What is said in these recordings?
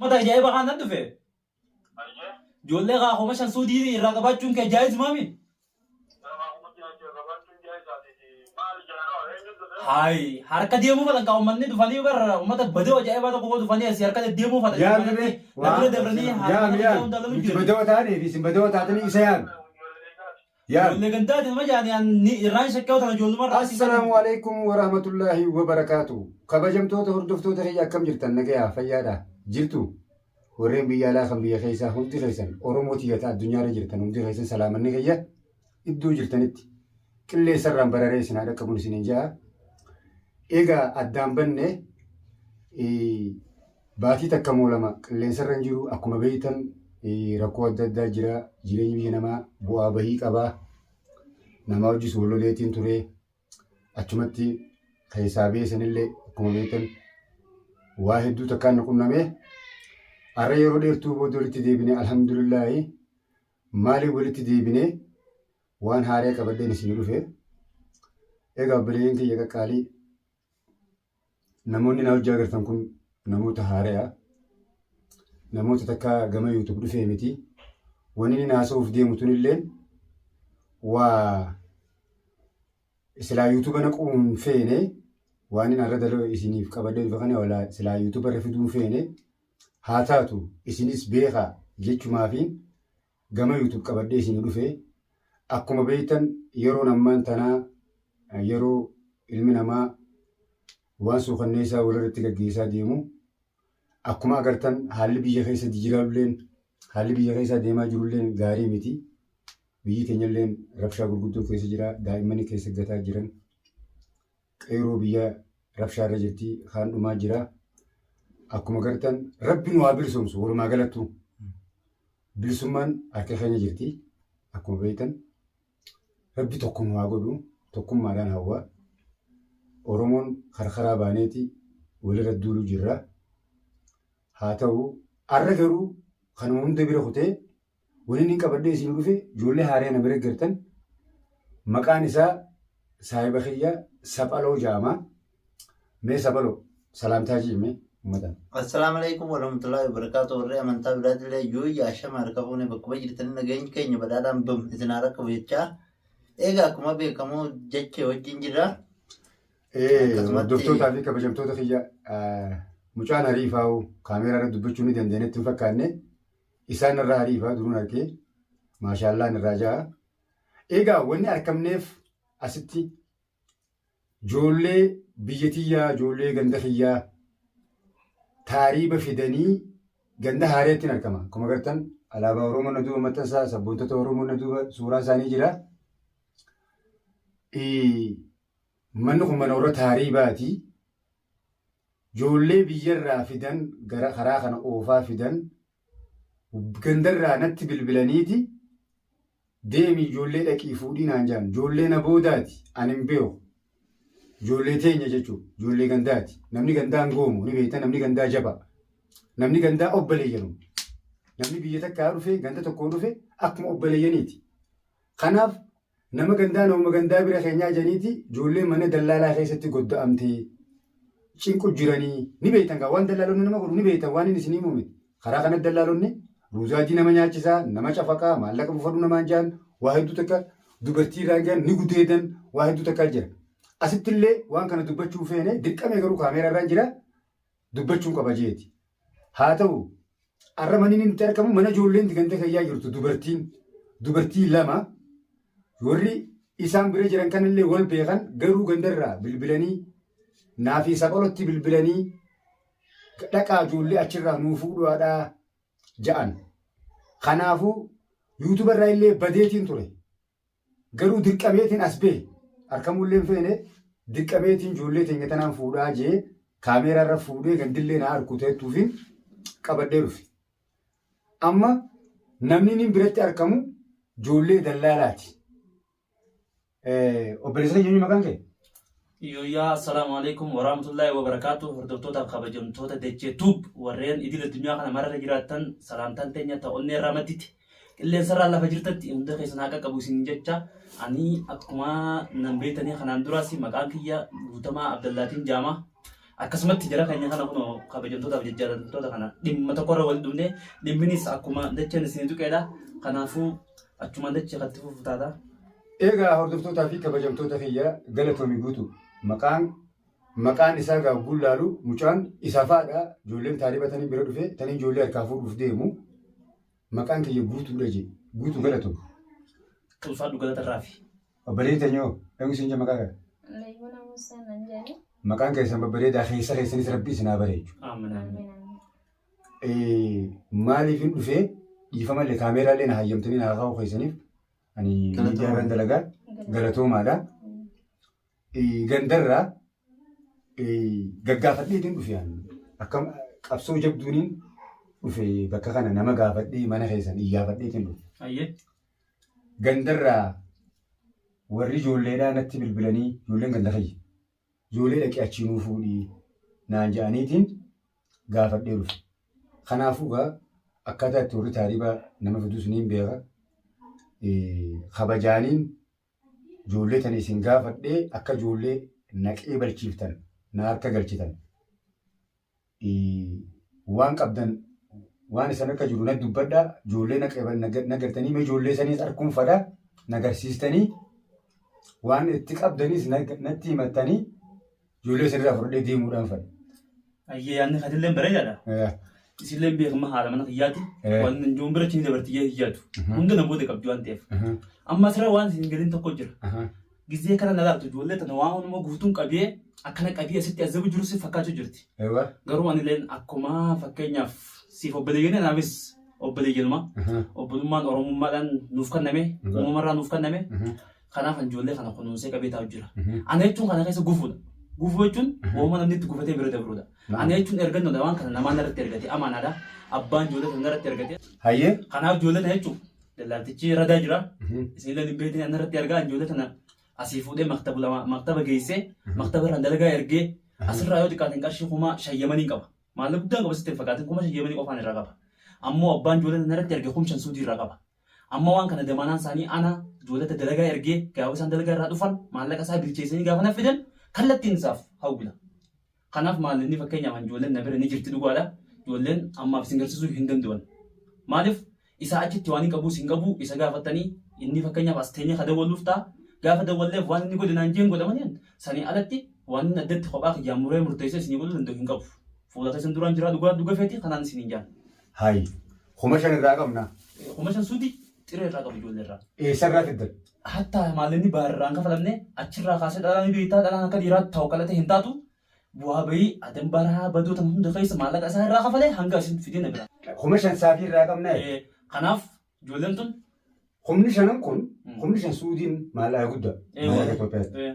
Ummata ajaa'iba kaan nan dhufe. Ijoollee kaa 5000 suudii irraa qabaachuun kee jaa'izumaami. Hayi harka deemuu fatan kaa uummanni dhufanii bar uummata badoo ajaa'ibaa tokko koo dhufanii asii harka deddeemuu fatan. Yaami mee. Na bira dabranii Yaami harka yaami. hunda lalu Nuti jiran. badoo taanee fi isin badoo taatanii isa yaami. Yaami. Ijoollee gandaati nama jaani ani irraan shakkee tana ijoolluma irraa asii Assalaamu alaikum warahmatullaahi wabarakaatu. Kabajamtoota hordoftoota kiyya akkam jirtan nagayaa fayyaadha jirtu. Warreen biyya alaa kan biyya keessaa hundi keessan Oromoo tiyyata addunyaarra jirtan hundi keessan salaamanni kiyya iddoo jirtanitti qilleensarraan bararee isin haa dhaqqabuun isiniin ja'a. Egaa addaan banne baatii takka moo lama qilleensarra hin jiru akkuma beektan rakkoo adda addaa jira jireenyi biyya namaa bu'aa bahii qabaa namaa hojii wal loleetiin ture achumatti keessaa ba'e sanillee akkuma beektan waa hedduu takkaan nu qunname har'a yeroo dheertuu booda walitti deebine alhamdulillaahi maaliif walitti deebine waan haaraa qabadheen isin dhufe egaa obboleeyyan kiyya qaqqaalii namoonni na hojii agartan kun namoota haaraa namoota takka gama YouTube dhufee miti wanni inni haasa'uuf deemu tunilleen waa silaa YouTube naquu hin feene waan inni har'a daloo isiniif qabadhee dhufe kana walaa silaa YouTube irra fiduu hin feene haa taatu isinis beekaa jechumaafiin gama YouTube qabadhee isinii dhufe akkuma beektan yeroon ammaan tanaa yeroo ilmi namaa waan suukanneessaa walirratti gaggeessaa deemu akkuma agartan haalli biyya keessa jijjiiraalleen haalli biyya keessa deemaa jirulleen gaarii miti. Biyyi keenyalleen rabshaa gurguddoo keessa jira daa'immani keessa gataa jiran qeeroo biyya rabshaa irra jirti kaan dhumaa jira. Akkuma agartan rabbi nu haa bilisoomsu walumaa galattu. Bilisummaan harka keenya jirti akkuma beektan rabbi tokko nu haa godhu tokkummaadhaan hawwa. Oromoon karkaraa baaneeti walirra duuluu jirra. Haa ta'u har'a garuu kanuma hunda bira kutee waliin hin qabadhee isin dhufe ijoollee haaraa na bira gartan maqaan isaa saahiba kiyya Saphaloo jedhama. Mee Saphaloo salaamtaa jee uummataan. Assalaamu alaikum warahmatullahi wabarakatuh. Warri amantaa biraatillee yoo yaashama harka fuune bakkuma jirtanii nageenyi keenya badhaadhaan bam isin haa raqqabu jechaa. Egaa akkuma beekamu jecha wajjin jirra. Akkasumatti- Hordoftootaa fi kabajamtoota kiyya mucaan hariifaa'u kaameeraa irra dubbachuu ni dandeenyetti hin fakkaanne isaan irraa hariifaa duruun argee maashaallaan irraa ja'a. Egaa wanni argamneef asitti ijoollee biyya tiyyaa ijoollee ganda kiyyaa taariiba fidanii ganda haareetti hin argama. Akkuma agartan alaabaa Oromoo na duuba maxxansaa sabboontota Oromoo na duuba suuraan isaanii jira. Manni kun mana warra taariibaati. Ijoollee biyyarraa fidan gara karaa kana oofaa fidan gandarraa natti bilbilaniiti deemi ijoollee dhaqii fuudhii naan jaan ijoollee na boodaati ani hin beeku. Ijoollee teenya jechuudha. Ijoollee gandaati. Namni gandaa hin goomu ni beekta namni gandaa jaba. Namni gandaa obboleeyyanu. Namni biyya takkaa dhufe ganda tokkoo dhufe akkuma obboleeyyaniiti. Kanaaf nama gandaa nama gandaa bira keenyaa janiiti ijoollee mana dallaalaa keessatti godda'amtee cinqu jiranii ni beektan gaa waan dallaalonni nama godhu ni beektan waan inni isinii muume karaa kanatti dallaalonni ruuzaadii nama nyaachisaa nama cafaqaa maallaqa buufadhu namaan jaan waa hedduu takka dubartii irraan gahan ni gudeedan waa hedduu takkaa jira. Asitti illee waan kana dubbachuu feene dirqamee garuu kaameeraa irraan jira dubbachuun qaba jeeti. Haa ta'u har'a manni inni itti argamu mana ijoolleen ganda kayyaa jirtu dubartiin dubartii lama warri isaan bira jiran kanallee wal beekan garuu gandarraa bilbilanii naafii saphalotti bilbilanii dhaqaa ijoollee achirraa nuu fuudhaadhaa ja'an. Kanaafuu yuutubarraa illee badeetiin ture. Garuu dirqameetiin as bahe harkamullee hin feene dirqameetiin ijoollee teenya tanaan fuudhaa jee kaameeraa irra fuudhee gandillee na harku ta'ettuufiin qabadhee dhufe. Amma namni inni biratti argamu ijoollee dallaalaati. Obboleessa keenya eenyu maqaan kee? Yooyyaa assalaamu alaikum warahmatullahi wabarakaatu hordoftootaaf kabajamtoota Dachee Tube warreen idil addunyaa kana mararra jiraattan salaamtaan teenya ta onnee irraa madditi qilleensarraa lafa jirtatti hunda keessan haa qaqqabu isin jecha ani akkuma nan beektanii kanaan duraas maqaan kiyya Guutamaa Abdallaatiin jaama. Akkasumatti jara keenya kana kunoo kabajamtootaaf jajjaallatamtoota kana dhimma tokkorra wal dhufne dhimminis akkuma dacheen isinii tuqeedha. Kanaafuu achumaan dachee katti fufu taata. Egaa hordoftootaa fi kabajamtoota kiyya, galatoomi guutu. Maqaan isaa gaagguun laalu mucaan isa faadha. Ijoolleen taariba tanii bira dhufe tanii ijoollee harkaa fuudhuuf deemu. Maqaan kiyya Guutuudha jee. Guutu, galatoomi. Ulfaadhu, galatarraa fi. Obboleettii tanyoo, eenyu siin jee maqaa kana? Leeybuna Musaa nan jedhani. Maqaan keessan babbareedaa, keessa keessanis rabbi isin haa bareechu. Aamin aamin. Amiin amiin. Maaliif hin dhufee, dhiifama illee kaameeraa illee na hayyamtanii na kaa'uu keessaniif ani miidiyaa irraan dalagaa, galatoomaadha. Gandarraa gaggaafadheetiin dhufe, ani akkam qabsoo jabduuniin dhufe, bakka kana nama gaafadhee, mana keessan iyyaafadheetiin dhufe. Ayyee. Gandarraa warri ijoolleedhaa natti bilbilanii, ijoolleen ganda kiyya. Ijoollee dhaqee achii nuu fuudhii naan jedhaniitiin gaafadhee dhufe. Kanaafuu gaa akkaataa itti warri taaribaa nama fidus niin beeka. Kabajaaniin ijoollee tana isin gaafadhee akka ijoollee naqee balchiiftan, na harka galchitan. Waan qabdan, waan isan harka jiru na dubbadhaa, ijoollee na gartanii mee ijoollee saniis harkuun fadhaa na garsiistanii, waan itti qabdanis natti himattanii, ijoollee sanirraa fudhadhee deemuudhaan fadha. Ayyee, yaadni katilleen bareedaadha. Isilleen beekama haadha mana kiyyaati. Waan ijoon bira chini dabarti jee hiyyaatu. Hunda na booda qabdi waan ta'eef. Amma asirra waan isin galin tokko jira. Gizee kana na laattu ijoollee tana waan hunuma guutuun qabee akkana qabee asitti azabu jiru si fakkaachuu jirti. Garuu anilleen akkuma fakkeenyaaf siif obboleeyyan, anaafis obboleeyyanuma. Obbolummaan Oromummaadhaan nuuf kenname, uumamarraa nuuf kenname. Kanaaf an ijoollee kana kunuunsee qabee taa'u jira. Ana jechuun kana keessa gufuudha. Gufuu jechuun uumama namni itti gufatee bira dabruudha. Ana jechuun ergannoodha, waan kana namaan irratti ergate amaanaadha. Abbaan ijoollee sana irratti ergate. Kanaaf ijoollee tana jechuun dallaaltichi radaa jira. Isinillee hin beektan, ana irratti ergaa ijoollee tana asii fuudhee maktaba lama maktaba geessee, maktaba irraan dalagaa ergee, asirraa yoo xiqqaateen qarshii 5,000 Yamanii qaba. Maallaqa guddaan qaba sitti hin fakkaatin, 5,000 Yamanii qofaan irraa qaba. Ammoo abbaan ijoollee tana irratti erge 5,000 Suudii irraa qaba. Amma waan kana damanaan isaanii ana ijoollee dalagaa ergee, gaafa isaan dalagaa irraa dhufan maallaqa isaa bilcheessanii gaafa na fidan kallattiin isaaf hawwila. Kanaaf maallaqni fakkeenyaaf an ijoolleen na bira ni jirti, dhugaadha. Ijoolleen ammaaf isin garsiisuu hin danda'an. Maaliif isaa achitti waan hin qabuus hin qabu, isa gaafattanii inni fakkeenyaaf as teenyee ka dawwalluuf ta'a. Gaafa dawwalleef waan inni godhe naan jeen godhamanii sanii alatti waan inni addatti kophaa kiyyaan muree murteessee isinii godhuu danda'u hin qabu. Fuula keessan duraan jiraa, dhugaa dhuga feeti kanaan isiniin jaan. Hayi. 5,000 irraa qabna. 5,000 Suudii xiree irraa qabu ijoollee irraa. Eessarraa fiddan? Hatta maallaqni baarraan kafalamne achirraa kaasee dhalaan ni beektaa, dhalaan akka dhiiraa tawakkalate hin taatu. Bu'aa bahii adan baraa badoo tan hunda keessa maallaqa isaa irraa kafalee hanga isin fidee na bira. 5,000 saafii irraa qabna. Kanaaf ijoolleen tun Kumni shanan kun, 5,000 Suudiin maallaqa guddaa. Maallaqa Itoophiyaatti.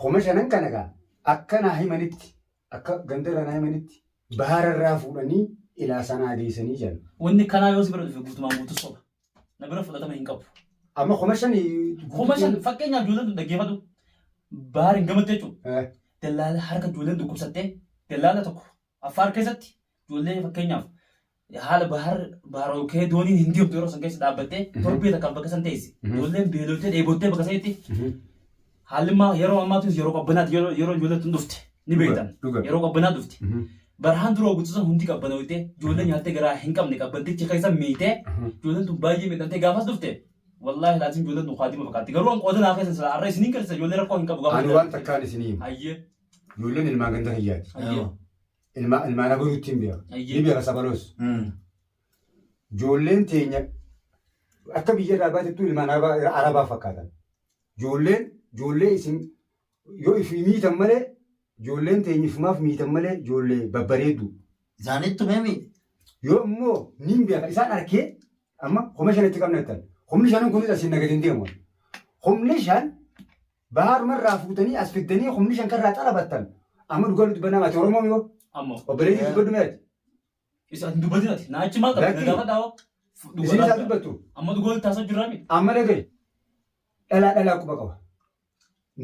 5,000 kana gaa akka naa himanitti, akka gandarraa naa himanitti, bahararraa fuudhanii ilaa sanaa geessanii jiran. Wanni kanaa yoo si bira dhufe guutumaan guutuu soba. Na bira fudhatama hin qabu. Amma 5,000 5,000 fakkeenyaaf ijoolleen tun dhaggeeffatu. Baar hin gamatti jechuudha. Dallaala harka ijoolleen dhukkubsattee, dallaala tokko Affaar keessatti ijoollee fakkeenyaaf haala bahar bahar ol ka'ee dooniin hin deemtu yeroo san keessa dhaabbattee torbee takkaaf bakka san teessi. Ijoolleen beeloftee dheebottee bakka sanitti haalli ammaa yeroo ammaatu yeroo qabbanaati, yeroo ijoolleen tun dhufte ni beektan. Yeroo qabbanaa dhufte. Barahaan dura guutuu san hundi qabbanooytee ijoollee nyaattee garaa hin qabne qabbantichi keessa miitee ijoolleen tun baay'ee miidhamtee gaafas dhufte. Wallaahi laatiin ijoolleen tun kaadima fakkaatti. Garuu an qooda naa keessa sila har'a isiniin garsiisa, ijoollee rakkoo hin qabu gaafa. Ani waan takkaan isinii hima. Hayyee. Ijoolleen ilmaan ganda kiyyaati. Hayyee. Ilmaan abaluutti hin beeka. Hayyee. Ni beeka sabaloos. Ijoolleen teenya akka biyya irraa baatettuu ilmaan Arabaa fakkaatan. Ijoolleen ijoollee isin yoo ifii miitan malee, ijoolleen teenya ifumaaf miitan malee, ijoollee babbareedduu. Isaanittu mee miidhe. Yoo immoo niin beeka isaan arkee amma 5,000 itti qabna jettan. Kumni shanan kunis asiin nagadi hin deemu. 5,000 baharumarraa fuutanii as fiddanii 5,000 karraa xalabattan. Amma dhugaa dubbannaa, ati Oromoo yoo Ammoo. obboleettii dubbadhu mee ati. Isa ati dubbatin, ati. Na achi maal qabdi? Na Lakki. gaafadhaa hoo. Isin isaa dubbattu. Amma dhugaa walitti haasa'u jirraa miti. Amma dhagaye. Dhalaa dhalaa quba qaba.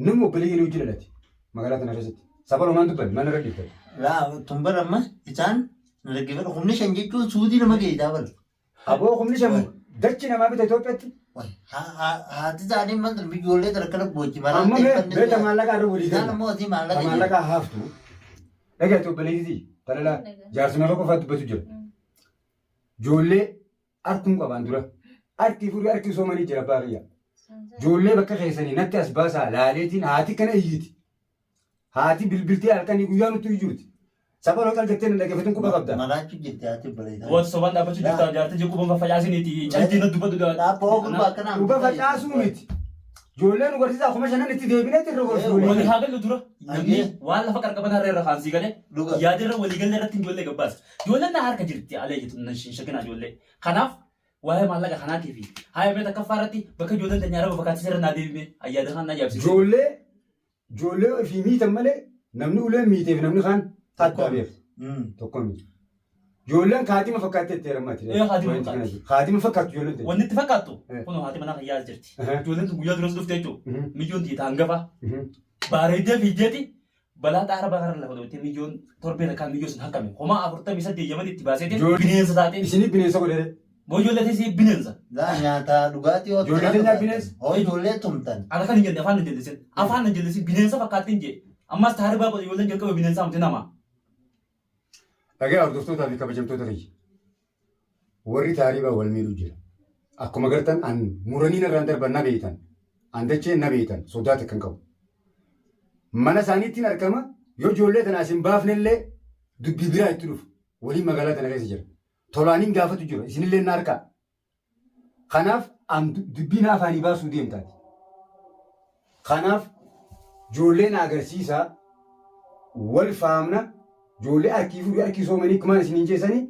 Namni obboleeyyan hojii dhalate magaalaa tana keessatti. Saba Oromaan dubbanne mana irra dhiiftan. Laa tun bara amma isaan na dhaggeeffadhu, 5,000 jechuun Suudii nama geessaa bara. Aboo, 5,000 dachi namaa bita Itoophiyaatti. Haati isaanii maal ijoollee tana akkana boochi maraa Amma mee beeta maallaqa irra walii Isaan galla. ammoo asii maallaqa Maallaqa haaftu. Dhagaati obboleettii talalaa jaarsuma tokko qofaatti dubbatu jira. Ijoollee harkuun qabaan dura. Harki furii harki soomanii jira abbaa kiyya. Ijoollee bakka keessanii natti as baasaa laaleetiin haati kana iyyiti. Haati bilbiltee halkanii guyyaa nutti iyyuuti. Saba loo qaljattee na dhaggeeffatun quba qabda. Maraachuu jirti haati obboleessaa. Waan sobaan dhaabbachuu jirta jaartii jiru quban faffacaasiniiti. Caltii na dubbatu. Dhaabboo gurbaa akkanaa. Quba facaasuu miti. Ijoollee nu barsiisaa 5000 itti deebineetti irra gorsu. Walii haa gallu dura. Namni waan lafa qarqaban harree irra kaan sii galee Dhuga. yaada irra walii galee irratti ijoollee gabbaasa. Ijoolleen na harka jirti alee jettu nan shakinaa ijoollee. Kanaaf waa'ee maallaqa kanaatii fi haaya mee takkaffaa irratti bakka ijoolleen tanya araba fakkaattis irra naa deebime ayyaada kan na ajaa'ibsiise. Ijoollee ijoollee ofii miitan malee namni ulee miiteef namni kaan addaa beeka. Tokko miti. Ijoolleen kaatima fakkaatti itti heerummaati. Ee, kaatima fakkaatti. Kaatima fakkaatti ijoolleen ta'e. Wanni itti fakkaattu Eh. kun haati manaa fayyaa jirti. Eh. Ijoolleen tun guyyaa duras dhufte jechuudha. Miyyoon tiita hangafa. Bareeddee fiigdeeti balaa xaara bakarra lafa dhootee miyyoon torbee takkaa miyyoo sun hakkame. Homaa 48 yaman itti baaseeti Ijoollee- bineensa taatee. Isinii bineensa godhee. Moo ijoollee teessee bineensa. Laa nyaata dhugaatii hoo. Ijoollee teenyaa bineensa. Hoo ijoollee tumtan. Ana kan hin jenne afaan hin jallisin. Afaan hin jallisin bineensa fakkaatti hin jee. Ammas taaribaa godhe ijoolleen jalqaba bineensaa miti nama. Dhagaa hordoftootaa fi kabajamtoota kiyya. Warri taaribaa wal miidhuu jira. Akkuma gartan an muranii narraan darban na beeytan. An dacheen na beeytan sodaata kan qabu. Mana isaaniittiin argama yoo ijoollee tana as hin baafnellee dubbii biraa itti dhufu. Waliin magaalaa tana keessa jira. Tolaaniin gaafatu jira. Isinillee na harkaa. Kanaaf an dubbii na afaanii baasuu deemtaati. Kanaaf ijoollee na agarsiisaa wal faamna ijoollee harkii fuudhii harkii soomanii kumaan isiniin jeessanii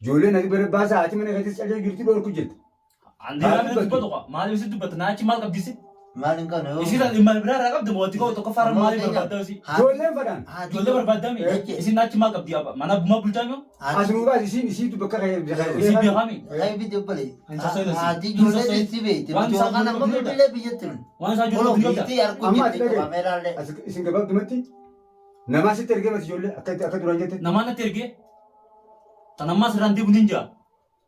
ijoollee na bira baasaa haati mana keessatti callee jirti dhorku jirti. Andi maal dubbatu qa maaliif si dubbata naa achi maal qabdisi? Maal hin qabne yoo. Isii tan dhimma biraa irraa qabdi moo xiqqoo tokko faara maaliif barbaaddaa isii? Ijoolleen fadhaan Ijoollee barbaaddaa mi? Isin achi maal qabdi abba? Mana abbummaa bulchaa moo? as nuu baas isiin isiitu bakka Isii beekami? Qaybi obbolee. Hin sosso'in asii. Haati ijoollee si beekti. Waan isaan Yookaan amma jiru bilbilee biyyatti nu. Waan isaa jiru Kunoo qabdi. biyyattii arguu Amma ati jirti dhagaye. kaameeraallee. Isin gabaabdumatti namaa sitti ergee mati ijoollee akka akka duraan jette. Namaan natti ergee tan ammaa sirraan deebiin hin jira.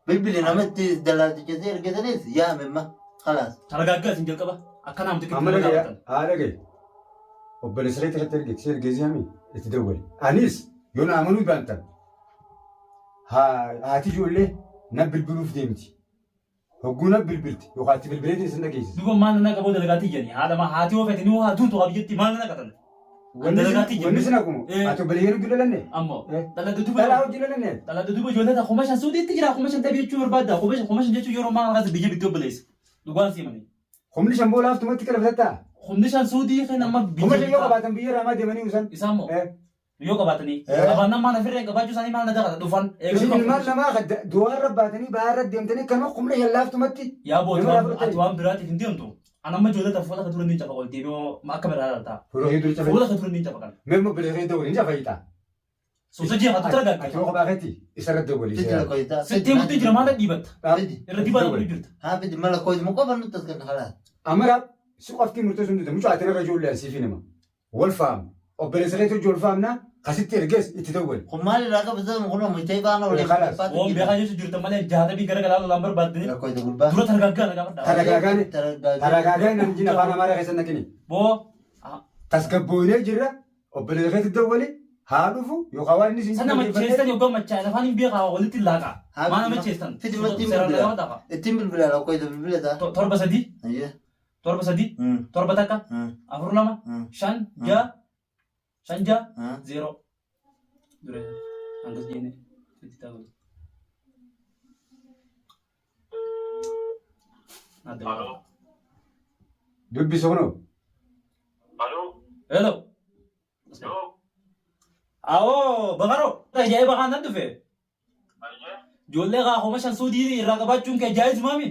Bilbili namatti dalaalchisee ergitanis yaamimma. Khalaas. Targaaggaa isin jalqaba akka naamti Amma dhagaye haa dhagaye. Obboleessa keetti irratti erge si ergee si'ami itti dawwali. Anis yoo na amanuu baantan haati ijoollee na bilbiluuf deemti. Hogguu na bilbilti yookaan itti bilbileetiin isin dhageessisa. Duuba maal nana qaboo dalagaatii jedhani haadha maa haati yoo fete ni haa duutu haa biyyatti maal nana qatan. Dalagaatii Wanni sin akkuma ati obboleeyyan hojii dhalanne. Ammoo Eh. dhala duuba Dhalaa hojii dhalanne. dhala duuba ijoollee ta'a 5000 suudiitti jira 5000 ta'e jechuu barbaadda 5000 jechuun yeroo maal kaasa biyya bitti obboleessa. Dhugaan siimanii. 5000 boola haftumatti qalbifattaa. 5000 suudii kan amma 5000 yoo qabaatan biyya irraa maa deemanii usan. Isaan moo Eh. yoo qabaatanii Eh. qabaannaan maal ofirra hin qabaachuu isaanii maal na daqata dhufan. Isin ilmaan namaa kan du'aarra baatanii bahaarra deemtanii kanuma 5000 laaftumatti. Yaa booti Nama laafuu ati waan biraatiif hin deemtu. An amma ijoollee ta'a fuula ka dura ni cafa ol deebi'oo akka biraa laata. Fuula kee dura cafa. Fuula ka dura ni cafa kan. Mee immoo obboleessa kee dawwali ni cafa hiixaa. Suusa jee hatu tara Ati yoo kophaa keetti isarra dawwali. Fidi lakkoofsa. Sittee murtii jira maal dhiibatta? Fidi. Irra dibaa dhabuu jirta. Haa fidi mala kooti qofa nutti as kenna khalaas. Amma si qofti murteessuu hin danda'u. Mucaa ati irra ijoollee asiif nama. Wal faamu. Obboleessa keetti hojii wal faamna kasitti ergees itti dawwali. Kun maal irraa qaba sababa kun mucaa baana waliin. Khalaas. Waan beekaa jechuun jirta malee jaatamii gara galaa lolaan barbaaddanii Lakkoofsa gurbaa. dura targaaggaa na gaafadha. Taragaagaani. Taragaagaani namni jin afaan Amaaraa keessa naqini. Boo Tasgabboonee jirra. Obboleessa keetti dawwali. Haa dhufu yookaan waan inni siin sana macheessan yookaan machaa'an afaan hin beekaa walitti laaqa. Maal macheessan? Fidi matti Seeraan bilbila. gaafadha. Ittiin bilbila lakkoofsa bilbila ta'a. 7 3 Ayyee. 7 3 7 1 4 2 5 6 5 6 0. Dure angas jenne itti taa'u. Alo. Dubbisa kunoo. Alo. Hello. Yo. Awoo Bakaro. Ajaa'iba kaan nan dhufe. Ayyee. Ijoollee kaa 5000 suudii irraa qabaachuun kee jaa'iz maami?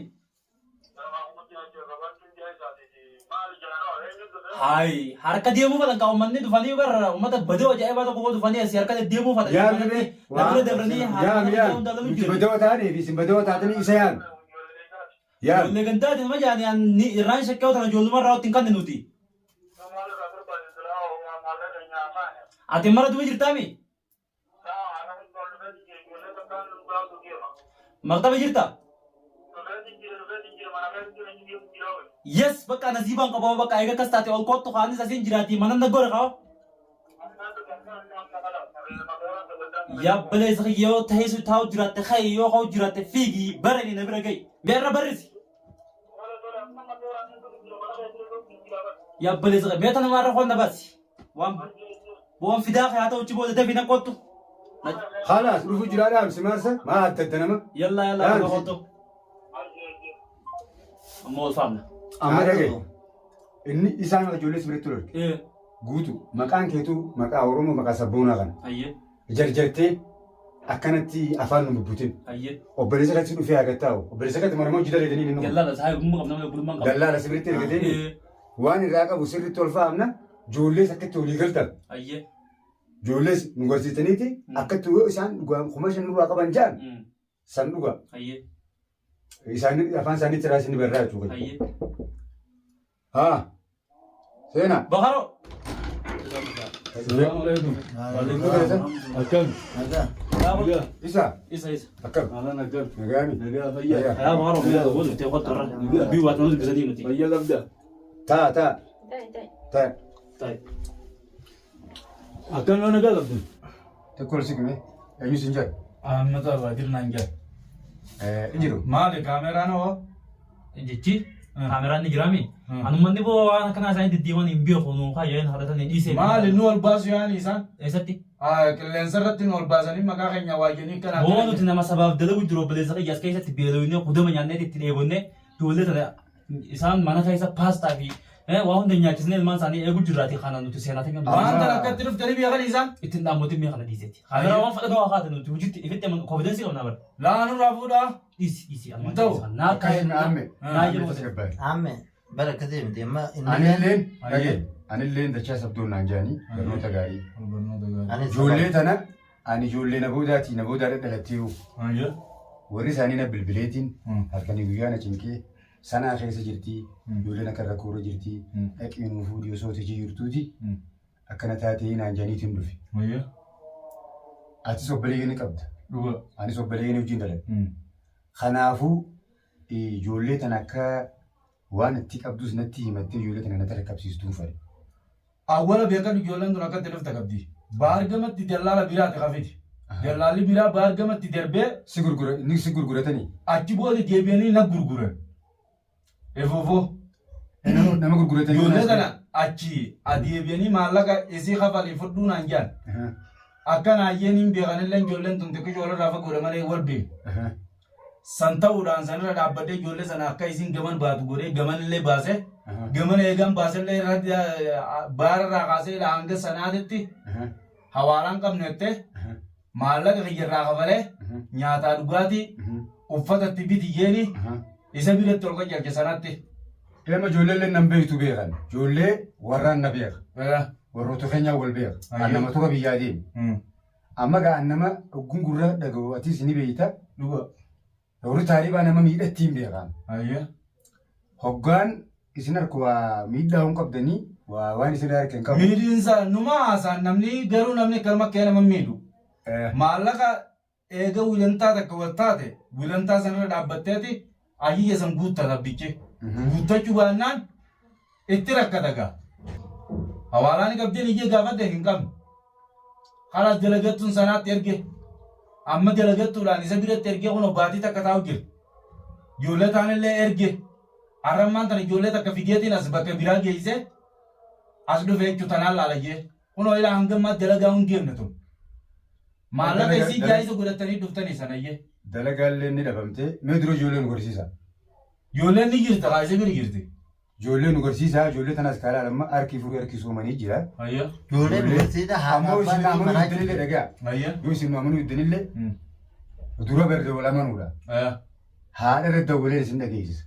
Qabaachuun jaayisaati. Maal jaalala eenyu dhufe? Hayi harka deemuu fadhan kaa uummanni dhufanii bara uummata badoo ajaa'ibaa tokko dhufanii asii harka deemuu fadhan. Yaami mee. Nama dabranii Yaami yaami. Nuti badoo taanee fi isin badoo taatanii isa yaami. Yaami. Ijoollee gandaati nama jaanii irraan shakkee tana ijoolluma irraa ittiin kanne nuti. Maal irraa barbaade silaa maallaqa nyaataan. Ati mara duba jirtaami? Maktaba jirta? Yes bakka nasiibaan qabaa bakka eega akkas taate ol kottu kaanis asiin jiraati mana na gore qaba. Yaabbalee isa yoo ta'isu taa'u jiraatte ka'e yoo ka'u jiraatte fiigi barani na bira ga'i. Meerra barrisi. Yaabbalee isa mee tana maarra qoonna baasi. Waan waan fidaa kee haa ta'u chi booda dafii na qottu. Khalaas dhufu jiraa dhaamsi maarsa maa adda adda nama. Yallaa yallaa na Dhaamsi. qottu. Amma ol faamna. Amma dhagaye. Inni isaan ijoollee si biratti lolke. Guutu maqaan keetuu maqaa Oromoo maqaa sabboonaa kana. Ayyee. Jarjartee akkanatti afaan nu bubbutin. Ayyee. Obboleessa kanatti dhufee haa gattaa'u. Obboleessa kanatti morma hojii dalaydanii inni Dallaala saayii gumma qabna malee obbulummaan qabna. Dallaala si biratti ergatee waan irraa qabu sirriitti ol faamna ijoollees akkatti olii galtan. Ayyee. Ijoollees nu garsiisaniiti akkatti yoo isaan dhugaan 5,000 nurraa qaban ja'an san dhuga. Ayyee. Isaan afaan isaaniitti irraa isin barraa jechuudha. Ayyee. Haa. Seenaa. Bakaroo. Salaamu alaikum. Akkam. Nagaa. Nagaa. Isa. Isa isa. Akkam. Maalaan akkam. Nagaami. Nagaa fayyaa. Yaa Bakaroo mi'a wal dhuftee qottu irra. Dubbii waat nama dubbisanii miti. Fayyaa qabda. Taa taa Ta'i ta'i. taa. Ta'i. Akkam yoo nagaa qabdu. Tokko ol siqme. Eenyu sin jedhu? Ahmad Abaadir naan jedha. Injiru. Maali kaameraan hoo? Jechi kaameraan ni jiraami. Anummanni boo waan akkanaa isaanii diddiiman hin beeku nuu kaayeen haadhatan hin dhiisee. Maali nu ol baasu yaani isaan? Eessatti? Qilleensa irratti nu ol baasanii maqaa keenya waajjanii kana. Boo nuti nama sabaaf dalagu jiru obboleessa kiyya as keessatti beelofnee kudama nyaannee itti dheebonnee ijoollee tana isaan mana keessa paastaa fi waa hunda nyaachisnee ilmaan isaanii eegu jirraati kana nuti seenaa ta'e Waan tan akkatti dhuftanii biyya kana isaan? ittiin dhaammotiin mi'a kana dhiiseeti. Kaameraa waan fadhatoo haa kaate nuti hojiitti ifitti konfiidensii qabnaa bara. Laa nurraa fuudhaa. Dhiisi dhiisi Hin ta'u. Naa Akkasii amme. Naa jedhu. Amme bara akkasii miti amma inni Anilleen dhagee. Anilleen dachaa sabdoon naan jedhanii barnoota gaarii. anis Ijoollee tana ani ijoollee na boodaatii na boodaa dhadhalatteeru. Warri isaanii na bilbileetiin halkanii guyyaa na cinqee sanaa keessa jirtii ijoolleen akka rakkoo irra jirtii dhaqii nuu fuudhii osoo tijii jirtuuti akkana taatee naan jedhaniitiin dhufe. Atis obboleeyyan ni qabda. Anis obboleeyyan wajjin dhaladha. Kanaafuu ijoollee tana akka waan itti qabdus natti himattee ijoollee tana natti rakkabsiistuun fedhe. Awwala beekan ijoolleen tun akkatti dhufte qabdi. Baargamatti dallaala biraati kafiti. Dallaalli biraa baargamatti darbee Si gurgura inni si gurguratanii achi booda deebi'anii na gurguran. Efoofoo. nama nama gurguratanii. Ijoollee tana achi adeebi'anii maallaqa isii kafalii fudhuu naan jedhan. Akka naayyeen hin beekanillee ijoolleen tun xiqqishoo walirraa fagoodha malee wal beeku. San ta'uudhaan sanirra dhaabbadhee ijoollee sana akka isin gaman baatu godhee gamanillee baase gaman eegan baasellee irratti baararraa kaasee ilaa hanga sanaatitti hawaalaan qabnu jettee maallaqa kiyyarraa kafalee nyaataa dhugaatii uffata itti bitiyyeeni isa biratti ol qajeelche sanatti. Ilma ijoollee illee nan beektu beekan. Ijoollee warraan na beeka. Warroota keenyaa wal beeka. An nama tura biyyaa deemi. Amma gaa an nama ogguun gurra dhaga'u atis ni beekta. Dhuga. Warri taaribaa nama miidhatti hin beekan. Hoggaan isin harka waa miidhaa hin qabdanii waa waan isin harka hin qabu. Miidhiinsa numa haasaan namni garuu namni akkanuma akka nama miidhu. Maallaqa eega wilantaa takka wal taate wilantaa sanarra dhaabbatteeti ayiyya san guuttata abbichi. Guuttachuu baannaan itti rakkata gaa. Hawaalaan qabdeen iyyee gaafadhe hin qabne. Kalas dalagattuun sanaatti erge. Amma dalagattuudhaan isa biratti ergee kun baatii takka taa'u jira. Ijoollee taanillee erge. Arrammaan tana ijoollee takka figeetiin as bakka biraa geessee as dhufe jechuu tanaan laala jee. Kunoo ilaa hanga ammaa dalagaa hin geemne tun. Maallaqa isii jaayisa godhatanii dhuftanii sanayyee. Dalagaallee ni dhabamtee mee dura ijoollee nu garsiisa. Ijoolleen ni jirti haa isa bira jirti. Ijoollee nu garsiisa ijoollee tanaas karaa lama harki furii harki soomanii jira. Ayya. Ijoolleen barsiisa haadha Ammoo abbaa isin fi amanuu manaa diddanillee jirti. dhagaa. Ayya. Yoo isin amanuu diddanillee dura barree wal amanuudha. Ayya. Haadha irra dawwalee isin dhageessisa.